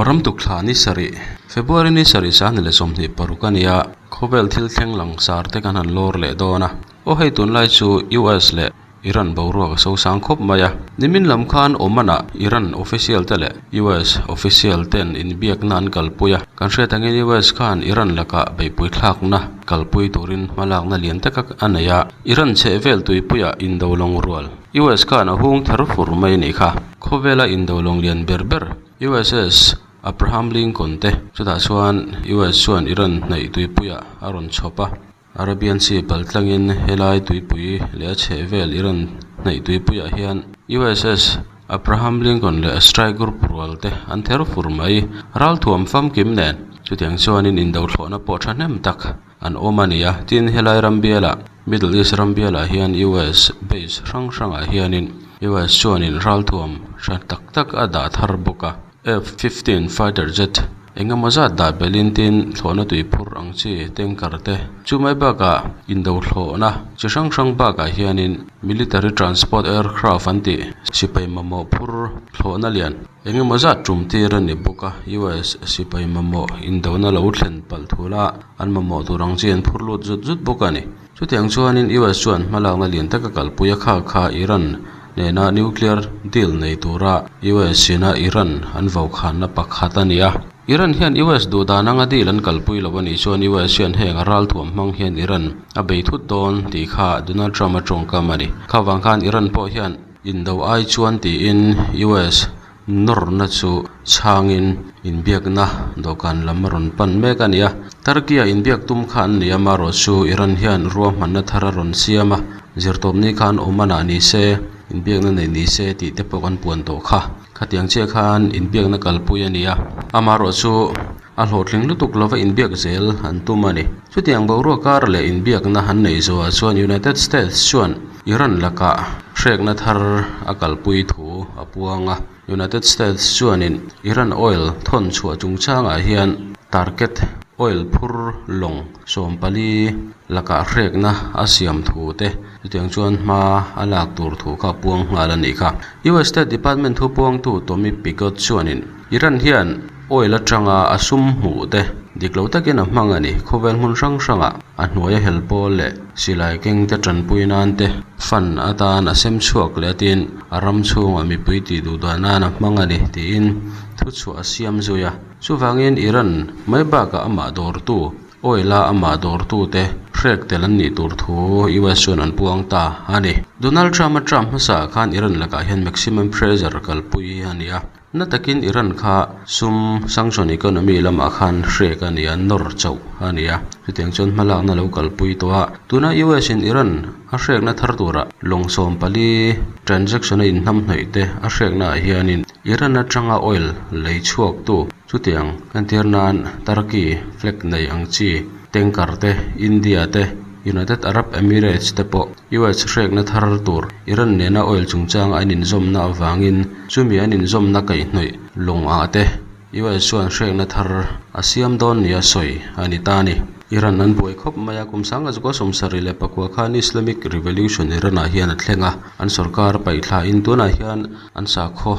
Ramtuk thla ni sarih, February ni sarih sang ni leh 26 a nia, khawvel thil thleng langsar te kan han lawr leh dawn a. Aw hei tunlai chu US leh Iran boruak a sosang khawp mai a. Nimin lam khan Oman-ah Iran official te leh US official ten inbiakna an kalpui a. Kan hriat angin US khan Iran lakah beihpui thlakna kalpui turin hmalakna lian tak a nei a. Iran chhehvel tuipuiah indo lawng rual US khan a hung ther fur mai a nih kha. Khawvela indo lawng lian ber ber USS Abraham Lincoln te chutah chuan US chuan Iran hnaih tuipuiah a rawn chhawp a. Arabian Sea pal tlangin helai tuipui leh a chhehvel Iran hnaih tuipuiah hian USS Abraham Lincoln leh a strike group rual te an ther fur mai. Ralthuam famkim nen chutiang chuanin indo thlawhna pawh thahnem tak an awm a ni a. Tin, helai ram bialah Middle East ram bialah hian US base hrang hrangah hianin US chuanin ralthuam tha tak tak a dah thar bawk a. F-15 fighter jet eng emaw zat dah belhin tin thlawhna tui phur ang chi tanker te chu mai bakah indo thlawhna chi hrang hrang bakah hianin military transport aircraft an tih sipai mamawh phur thlawhna lian eng emaw zat tum tir a ni bawk a US sipai mamawh indona lo thlen palh thul a an mamawh tur ang chi an phur lut zut zut bawk a ni. Chutiang chuanin US chuan hmalakna lian taka kalpui a kha kha Iran nena nuclear deal nei tura US ina Iran an vokhanna pakhat a ni a. Iran hian US duh dan anga deal an kalpui lo a nih chuan US hian heng a ralthuam hmang hian Iran a bei thut dawn tih kha Donald Trump a tawngkam a ni. Khavang khan Iran pawh hian indo ai chuan tiin US Nawrna chu chhangin inbiakna dawhkan lam a rawn pan mek a ni a. Turkey ah inbiak tum kha an ni a, marawh chu Iran hian ruahmanna thar a rawn siam a, zirtawpni khan Oman ah ni se, inbiakna neih ni se tih te pawh kan puan tawh kha. Khatiang chiah khan inbiakna kalpui a ni a, amarawh chu a hlawhtling lutuk lova inbiak zel an tum a ni. Chutiang boruak kar leh inbiakna an neih zawhah chuan United States chuan Iran lakah hrekna thar a kalpui thu a puang a. United States chuanin Iran oil thawn chhuah chungchangah hian target oil phur lawng 14 lakah hrekna a siam thu te chutiang chuan hma a lak tur thu kha a puang nghal a nih kha. US State Department thupuangtu Tommy Pigott chuanin Iran hian oil atanga a sum hmuh te dik lo takin a hmang a ni. Khawvel hmun hrang hrangah a hnuaia hel pawl leh silai keng te tanpui nan te fund atan a sem chhuak leh a tiin a ram chhungah mipui tih duh dan nan a hmang a ni tiin thuchhuah a siam zui a. Chuvangin Iran mai bakah amah dawrtu Oil a amah dawrtute hrek tel an nih tur thu US chuan an puang ta a ni. Donald Trump a Trump hmasa khan Iran lakah hian maximum pressure kalpui a ni a. Na takin Iran kha sum sanction economy lamah khan hrek a ni a, nawr chauh a ni a. Chutiang chuan hmalakna lo kalpui tawh a. Tuna US in Iran a hrekna thar tura lawng 14 transaction a inhnamhnawih te a hrekna ah hianin Iran atanga oil lei chhuaktu chutiang entir nan Turkey flag nei ang chi tanker te, India te, United Arab Emirates te pawh US hrekna thar tur Iran nena oil chungchanga an inzawmna avangin chumi an inzawmna kaihhnawih lawng ah te US chuan hrekna thar a siam dawn nia sawi a ni ta a ni. Iran an buai khawp mai a, kum 1974 khan Islamic Revolution Iran ah hian a thleng a, an sorkar paihthlain tunah hian an sakhaw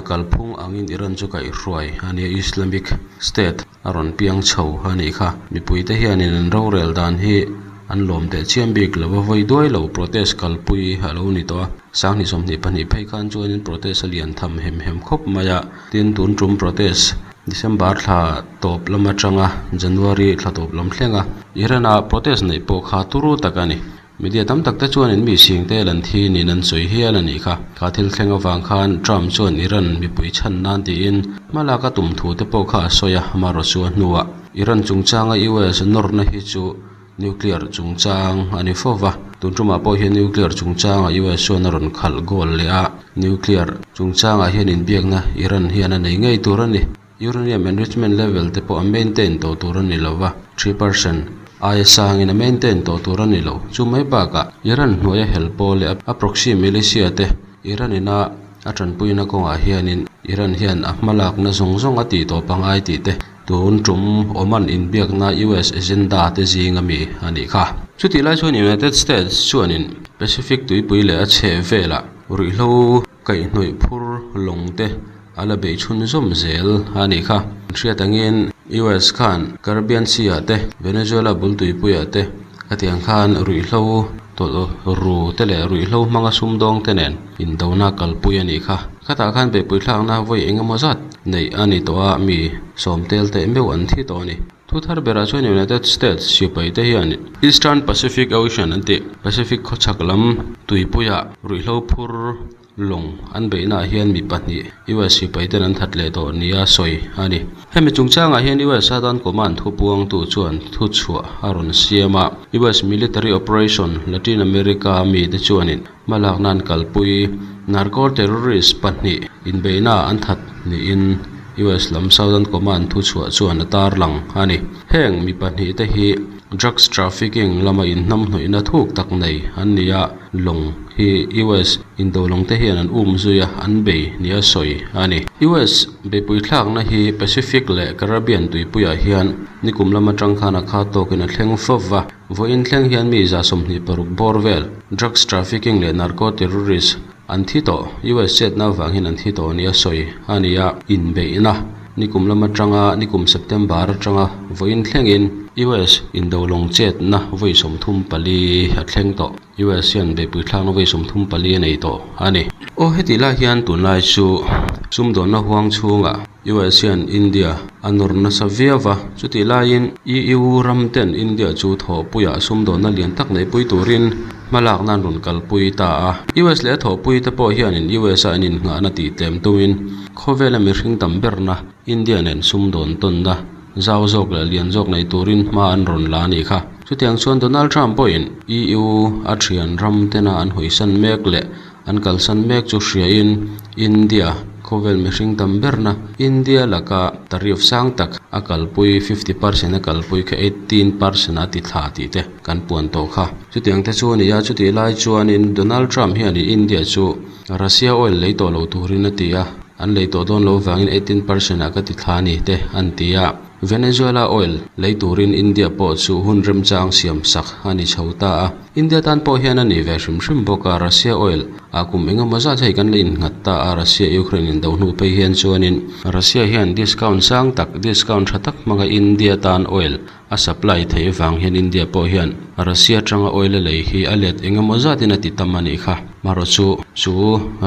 kalphung angin Iran chu kaihhruai a nia Islamic State a rawn piang chho a nih kha. Mipuite hianin an rorel dan hi an lawm teh chiam bik lo a, vawi duai lo protest kalpui a lo ni tawh a. 2022 phei khan chuanin protest a lian tham hem hem khawp mai a, tin tun tum protest December thla tawp lam atanga January thla tawp lam thleng a, Iran-a protest neih pawh kha turu tak a ni. Media tam tak te chuanin mi sing te lan thi niin an sawi hial a nih kha. Kha thil thleng avang khan Trump chuan Iran mipui chhan nan tiin hmalak a tum thu te pawh kha a sawi a, amaherawhchu chu a hnuah Iran chungchanga US nawrna hi chu nuclear chungchang a ni fo va. Tun tumah pawh hian nuclear chungchanga US chuan a rawn khalh goal leh a, nuclear chungchangah hian inbiakna Iran hian a nei ngei tur a ni. Uranium enrichment level te pawh a maintain tawh tur a ni lo va, 3% aia sangin a maintain tawh tur a ni lo. Chu mai bakah Iran hnuaia hel pawl leh a proxy militia te Iran ina a tanpuina kawngah hianin Iran hian a hmalakna zawng zawng a tih tawh pangai tih te tun tum Oman inbiakna US agenda te zing ami a nih kha. Chutih lai chuan United States chuanin Pacific tuipui leh a chheh velah ruihhlo kaihhnawih phur lawng te. a la bei chhunzawm zel a nih kha. An hriat angin US khan Caribbean Sea ah te, Venezuela bul tuipuiah te khatiang khan ruihhlo tawlh ru te leh ruihhlo hmanga sumdawng te nen indona kalpui a nih kha. Khatah khan beihpui thlakna vawi engemaw zat neih a ni tawh a, mi sawmtel teh meuh an thi tawh a ni. Thu thar berah chuan United States sipai te hian Eastern Pacific Ocean an tih Pacific khawchhak lam tuipuiah ruihhlo phur lawng an beihnaah hian mi pahnih US sipai ten an that leh tawh nia sawi a ni. Hemi chungchangah hian US Southern Command thupuangtu chuan thuchhuah a rawn siam a, US military operation Latin America mite chuanin hmalakna an kalpui narco-terrorist pahnih inbeihnaah an that niin US lam Southern Command thuchhuah chuan a tarlang a ni. Heng mi pahnihte hi drugs trafficking lama inhnamhnawihna thuk tak nei an ni a, lawng hi US indo lawng te hian an um zui a, an bei nia sawi a ni. US beipui thlakna hi Pacific leh Caribbean tuipuiah hian nikum lam atang khan a khat tawkin a thleng fo va, vawiin thleng hian mi 26 bawr vel drugs trafficking leh narco terrorist an thi tawh, US chetna avang hian an thi tawh nia sawi a ni a, inbeihna nikum lam atanga nikum September atanga vawiin thlengin US indo lawng chetna vawi 34 a thleng tawh. US hian beihpui thlakna vawi 34 a nei tawh a ni. Aw heti lai hian tunlai chu sumdawnna huang chhungah US hian India a nawr nasa viau va, chutih laiin EU ram ten India chu thawhpuiah sumdawnna lian tak neihpui turin hmalakna an rawn kalpui ta a. US leh a thawhpui te pawh hianin US a an innghahna tih tlem tumin khawvela mihring tam berna India nen sumdawn tawnna zau zawk leh lian zawk nei turin hma an rawn la a nih kha. Chutiang chuan Donald Trump pawhin EU a thian ram tena an hawisan mek leh an kalsan mek chu hriain India khawvel mihring tam berna India laka tariff sang tak a kalpui 50 percent a kalpui kha 18 percent a ti thla tih te kan puan tawh kha. Chutiang te chu a ni a, chutih lai chuanin Donald Trump hianin India chu Russia oil lei tawh lo turin a ti a, an lei tawh dawn lo vangin 18 percent ah ka ti thla a ni te an ti a. Venezuela oil lei turin India pawh chu hun remchang siam sak a ni chho ta a. India tan pawh hian a ni ve hrim hrim bawk a, Russia oil ah kum engemaw zat hei kan la innghat ta a, Russia Ukraine in do hnu phei hian chuanin Russia hian discount sang tak, discount tha tak hmanga India tan oil a supply theih vang hian India pawh hian Russia atanga oil a lei hi a let engemaw zatin a ti tam a nih kha. Marawh chu chu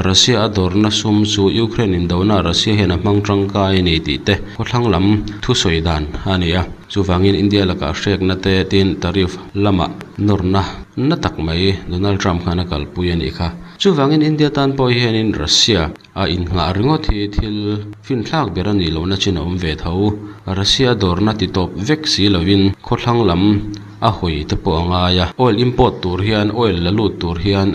Russia a dawrna sum chu Ukraine indona Russia hian a hmang tangkai a ni tih te khawthlang lam thusawi dan a ni a. Chuvangin India lakah hrekna te tin tariff lamah nawrna na tak mai Donald Trump khan a kalpui a nih kha. Chuvangin India tan pawh hianin Russia a innghah ringawt hi thil finthlak ber a nih lohna chin a awm ve tho. Russia dawrna ti tawp vek si lovin khawthlang lam a hawi te pawh a ngai a. Oil import tur hian oil la lut tur hian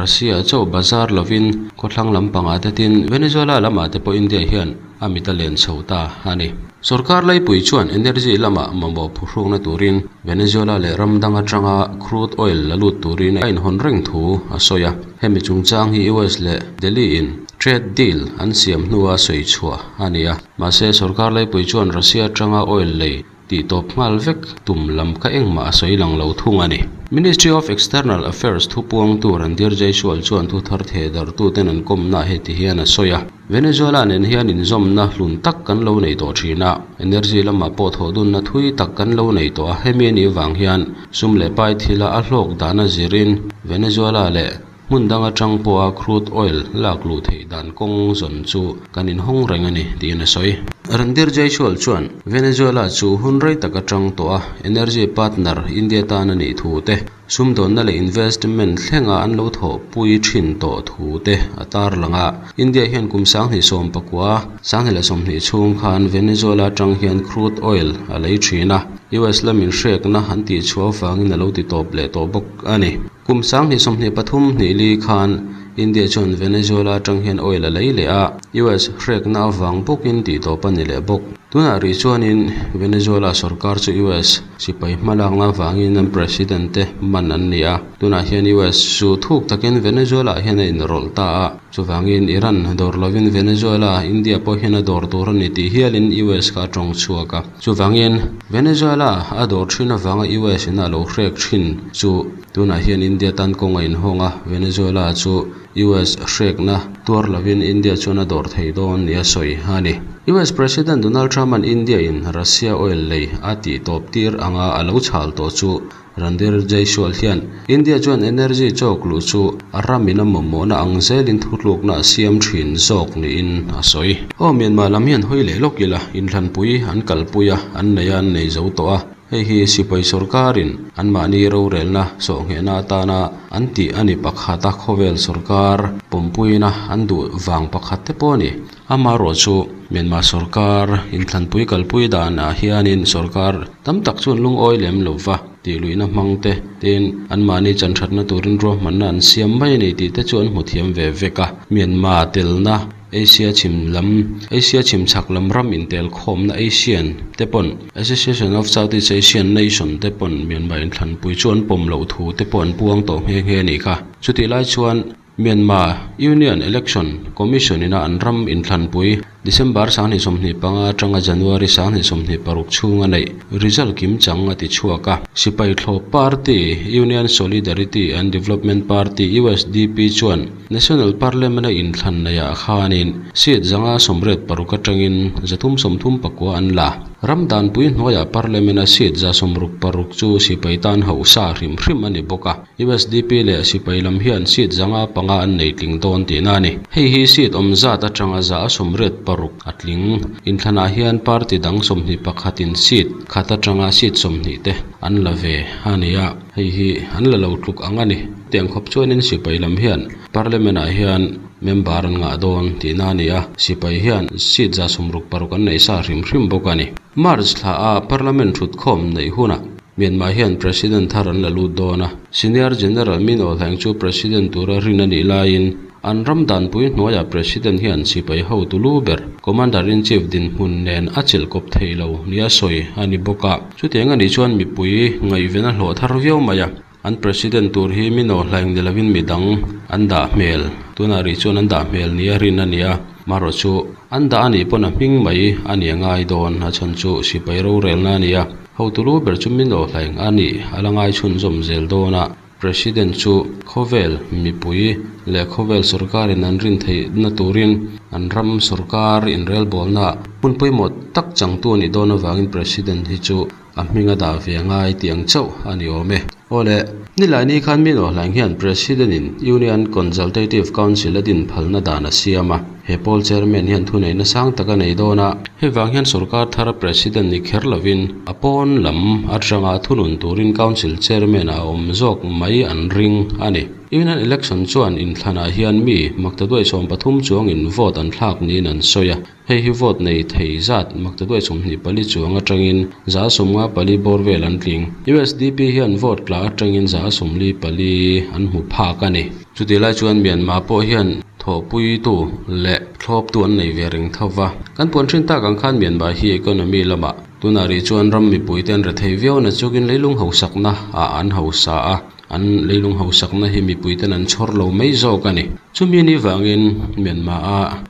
Russia chauh bazar lovin khawthlang lam pangah te tin Venezuela lamah te pawh India hian a mit a len chho ta a ni. Sorkar laipui chuan energy lamah mamawh phuhrukna turin Venezuela leh ram dang atanga crude oil la lut turin a inhawn reng thu a sawi a. Hemi chungchang hi US leh Delhi in trade deal an siam hnua sawi chhuah a ni a. Mahse, sorkar laipui chuan Russia atanga oil lei tih tawp nghal vek tum lam kha engmah a sawi lang lo thung a ni. Ministry of External Affairs thupuangtu Randhir Jaiswal chuan thu thar theh darhtuten an kawmna heti hian a sawi a, Venezuela nen hian inzawmna hlun tak kan lo nei tawh thin a, energy lamah pawh thawhdunna thui tak kan lo nei tawh a, hemi anih vang hian sum leh pai thila a hlawk dana zirin Venezuela leh hmun dang atang pawha crude oil lak luh theih dan kawng zawn chu kan inhawng reng a ni, tiin a sawi. Randhir Jaiswal chuan Venezuela chu hun rei tak atang tawh a energy partner India tan a nih thu te, sumdawnna leh investment thlenga an lo thawhpui thin tawh thu te a tarlang a. India hian kum 2019, 2020 chhung khan Venezuela atang hian crude oil a lei thin a, US lamin hrekna an tihchhuah avangin a lo ti tawp leh tawh bawk a ni. Kum 2023 hnih li khan India chuan Venezuela atang hian oil a lei leh a, US hrekna avang bawkin tih tawp a ni leh bawk. Tunah rih chuanin Venezuela sorkar chu US sipai hmalakna avangin an president te man an ni a. Tunah hian US chu thuk takin Venezuela ah hian a inrawlh ta a. Chuvangin Iran dawr lovin Venezuela, India pawh hian a dawr tur a ni tih hialin US kha a tawng chhuak a. Chuvangin Venezuela a dawr thin avanga US in a lo hrek thin chu tunah hian India tan kawng a inhawng a, Venezuela chu US hrekna tuar lovin India chuan a dawr thei dawn nia sawi a ni. US President Donald Trump-a'n India-in Russia oil lei a tih tawp tir anga a lo chhal tawh chu Randhir Jaiswal hian India chuan energy chawk luh chu a ramin a mamawhna ang zelin thutlukna a siam thin zawk niin a sawi. Aw Myanmar lam hian hawi leh lawk ila inthlanpui an kalpui a, an nei a an nei zo tawh a. Hei hi sipai sorkarin anmahni rorelna sawhnghehna atana an tih a ni pakhat a, khawvel sorkar pawmpuina an duh vang pakhat te pawh a ni. Amaherawh chu Myanmar sorkar inthlanpui kalpui danah hianin sorkar tam tak chuan lungawi lem lo va tihluihna hmang te tin anmahni chanthatna turin ruahmanna an siam mai a ni tih te chu an hmu thiam ve vek a. Myanmar telna Asia chhim lam, Asia chhim chhak lam ram intel khawmna Asian te pawn, Association of Southeast Asian Nation te pawn Myanmar inthlanpui chu an pawm loh thu te pawh an puang tawh nghe nghe a nih kha. Chutih lai chuan Myanmar Union Election Commission ina an ram inthlanpui December 2025 atanga January 2026 chhunga neih result kim chang a ti chhuak a. Sipai thlawp party Union Solidarity and Development Party, USDP, chuan National Parliament a inthlan neihah khanin seat 586 atangin 334 an la. Ram danpui hnuaiah Parliament a seat 166 chu sipai tan hauhsa hrim hrim a ni bawk a. USDP leh sipai lam hian seat 5 an nei tling dawn tihna a ni. Hei hi seat awm zat atanga 186 a tling. Inthlanah hian party dang 21 in seat khat atanga seat 20 te an la ve a ni a. Hei hi an la lo tluk ang a ni. Tiang khawp chuanin sipai lam hian Parliament ah hian member an ngah dawn tihna a ni a, sipai hian seat 66 an neih sa hrim hrim bawk a ni. March thla a Parliament thutkhawm neih hunah Myanmar hian President thar an la lut dawn a, Senior General Min Aung Hlaing chu President tura rin a nih laiin An ram danpui hnuaiah President hian sipai hotu lu ber, Commander-in-Chief dinhmun nen a chilh kawp thei lo nia sawi a ni bawk a. Chutiang a nih chuan mipui ngaihven a hlawh thar viau mai a, an President tur hi mi nawhlaing ni lovin mi dang an dah hmel, tunah rih chuan an dah hmel nia rin a ni a, marawh chu an dah a nih pawn a hming mai a ni a ngai dawn, a chhan chu sipai rorelna a ni a, hotu lu ber chu mi nawhlaing a nih a la ngai chhunzawm zel dawn a. President chu khawvel mipui leh khawvel sorkarin an rin theihna turin an ram sorkar inrelbawlna hmun pawimawh tak changtu a nih dawn avangin President hi chu a hming a dah ve ngai tih ang chauh a ni awm e. Awle, nilaini khan mi nawhlaing hian President-in Union Consultative Council a din phalna dan a siam a. He pawl chairman hian thuneihna sang tak a nei dawn a, hei vang hian sorkar thara president ni kher lovin a pawn lam atanga thunun turin council chairman a awm zawk mai an ring a ni. Union election chuan inthlanah hian mi maktaduai 13 chuangin vote an thlak niin an sawi a, hei hi vote nei thei zat maktaduai 24 chuang atangin 54 bawr vel an tling. USDP hian vote tla atangin 44 an hmu phak a ni. Chutih lai chuan Myanmar pawh hian thawhpuitu leh thlawptu an nei ve reng tho va. Kan puan thin tak ang khan Myanmar hi economy lamah tunah rih chuan ram mipuite an rethei viau na chukin leilung hausakna ah an hausa a, an leilung hausakna hi mipuiten an chhawr lo mai zawk a ni. Chumi ni vangin Myanmar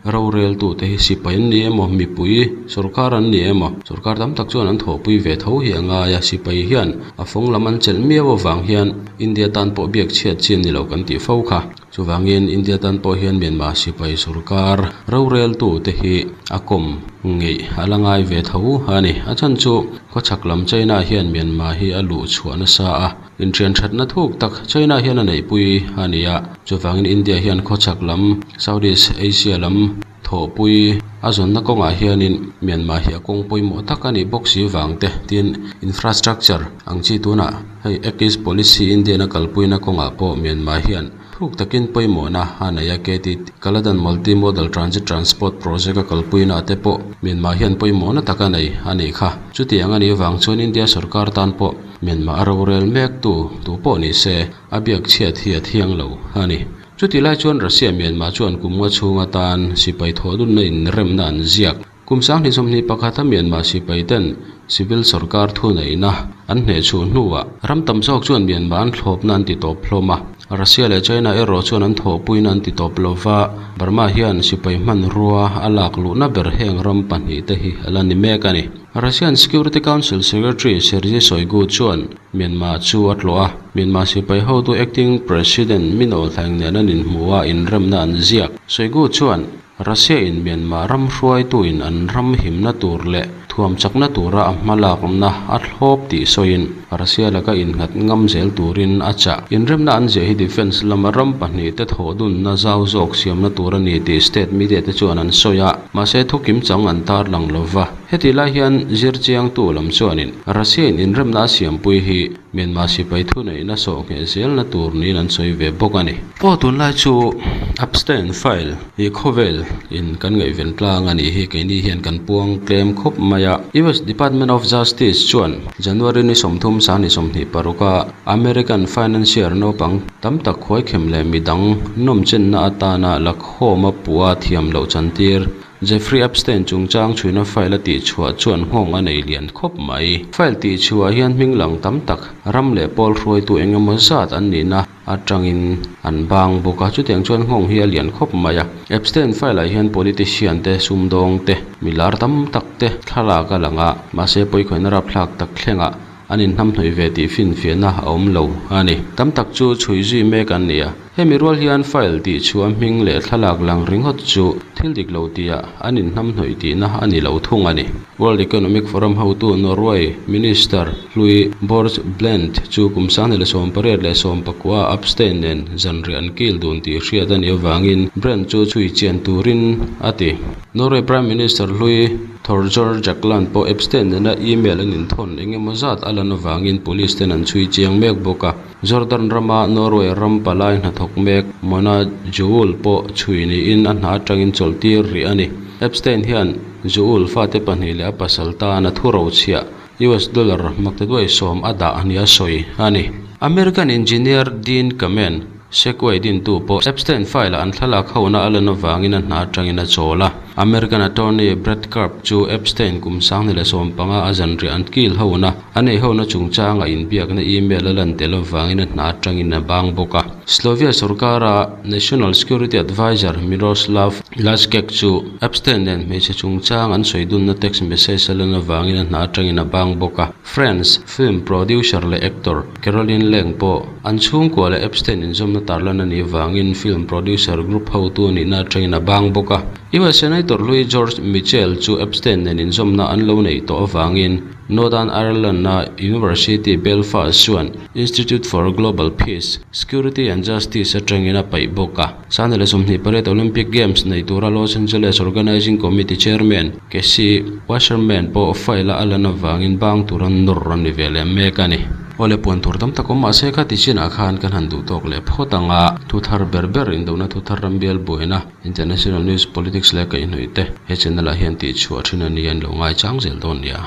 a roreltute hi sipai an ni emaw mipui sorkar an ni emaw sorkar tam tak chuan an thawhpui ve tho hi a ngai a, sipai hian a fawng lam an chelh miau avang hian India tan pawh biak chhiat chin ni lo kan tih fo kha. Chuvangin India tan pawh hian Myanmar sipai sorkar roreltu te hi a kawm ngeih a la ngai ve tho a ni. A chhan chu khawchhak lam China hian Myanmar hi a luh chhuah nasa a, inṭhian ṭhatna thuk tak China hian a neihpui a ni a. Chuvangin India hian khawchhak lam Southeast Asia lam Thawhpui a zawnna kawngah hianin Myanmar hi a kawng pawimawh tak a nih bawk si vang te tin infrastructure ang chi tunah hei Act East Policy Indian a kalpuina kawngah pawh Myanmar hian thuk takin pawimawhna a nei a KT Kaladan Multi Modal Transit Transport Project a kalpuina te pawh Myanmar hian pawimawhna tak a nei a nih kha. Chutiang a nih vang chuan India sorkar tan pawh Myanmar a rorel mek tu tu pawh ni se a biak chhiat hi a thiang lo a ni. Chutih lai chuan Russia Myanmar chuan kum nga chhung atan sipai thawhdunna inremna an ziak. Kum 2021 a Myanmar sipai ten civil sorkar thuneihna an hnehchhuh hnuah ram tam zawk chuan Myanmar an thlawpna an ti tawp hlawm a. Russia leh China erawh chuan an thawhpuina an ti tawp lova, Burma hian sipai hmanrua a lak luhna ber heng ram pahnihte hi a la ni mek a ni. Russian Security Council Secretary Sergei Shoigu chuan Myanmar chu a tlawh a, Myanmar sipai hotu Acting President Min Aung Hlaing nen an inhmu a, inremna an ziak. Shoigu chuan Russia in Myanmar ram hruaitu in an ram himna tur leh thuam chakna tura a hmalakna a thlawp tih sawiin Russia laka innghat ngam zel turin a chah. Inremna an ziah hi defence lama ram pahnihte thawh dunna zau zawk siamna tur a ni tih state media te chuan an sawi a, mahse thu kimchang an tarlang lova. Hetih lai hian zirchiangtu lam chuanin Russia in inremna a siampui hi Myanmar sipai thuneihna sawhngheh zelna tur niin an sawi ve bawk a ni. Aw tunlai chu Epstein file hi khawvel in kan ngaihven tlang a nih hi keini hian kan puang tlem khawp mai a. US Department of Justice chuan January ni 30 2026 a American financier naupang tam tak khuaikhem leh midang nawmchenna atana lakhawma puh a thiam loh chantir Jeffrey Epstein chungchang chhuina file a tihchhuah chuan nghawng a nei lian khawp mai. File tihchhuah hian hming lang tam tak ram leh pawl hruaitu eng emaw zat an nihna atangin an bang bawk a, chutiang chuan nghawng hi a lian khawp mai a. Epstein file ah hian politician te, sumdawng te, milar tam tak te thlalak a lang a, mahse pawikhawihna rapthlak tak thlengah an inhnamhnawih ve tih finfiahna a awm lo a ni. Tam tak chu chhui zui mek an ni a. Hemi rual hian file tih chhuah hming leh thlalak lang ringawt chu thil dik lo tia an inhnamhnawih tihna a ni lo thung a ni. World Economic Forum hotu Norway Minister hlui Borge Blend chu kum 2018 a Epstein nen zanriah an kil dun tih hriat a nih avangin Brand chu chhui chian turin a ti. Norway Prime Minister hlui Thorbjørn Jagland pawh Epstein nena email an inthawn eng emaw zat a lan avangin police ten an chhui chiang mek bawk a. Jordan rama Norway ram palai hnathawk mek Mona Juul pawh chhui niin a hna atangin chawlhtir rih a ni. Epstein hian Juul fate pahnih leh a pasal tan a thu rochhiah US dollar maktaduai sawm a dah nia sawi a ni. American engineer Dean Kamen, Segway dintu pawh Epstein file-ah an thlalak hona a lan avangin a hna atangin a chawl a. American attorney Brad Karp chu Epstein kum 2015 a zanriah an kil hona a nei hona chungchanga inbiakna email a lan tel avangin a hna atangin a bang bawk a. Slovia sorkara National Security Adviser Miroslav Lajcek chu Epstein nen hmeichhe chungchang an sawi dunna text message a lan avangin a hna atangin a bang bawk a. France film producer leh actor Caroline Leng pawh an chhungkua leh Epstein inzawmna tarlan a nih avangin film producer group hotu nihna atangin a bang bawk a. US Senator hlui George Mitchell chu Epstein nen inzawmna an lo neih tawh avangin Northern Ireland-a University Belfast chuan Institute for Global Peace, Security and Justice atangin a paih bawk a. 2028 Olympic Games nei tura Los Angeles Organizing Committee Chairman Casey Wasserman pawh file-a a lan avangin bang tura nawr a ni ve leh mek a ni. Awle puan tur tam tak awm mahse kha ti chinah khan kan han duh tawk leh phawt ang a, thu thar ber ber indona thu thar rambial buaina, International News, Politics leh kaihhnawih te he channel ah hian tih chhuah thin a ni an lo ngaichang zel dawn nia.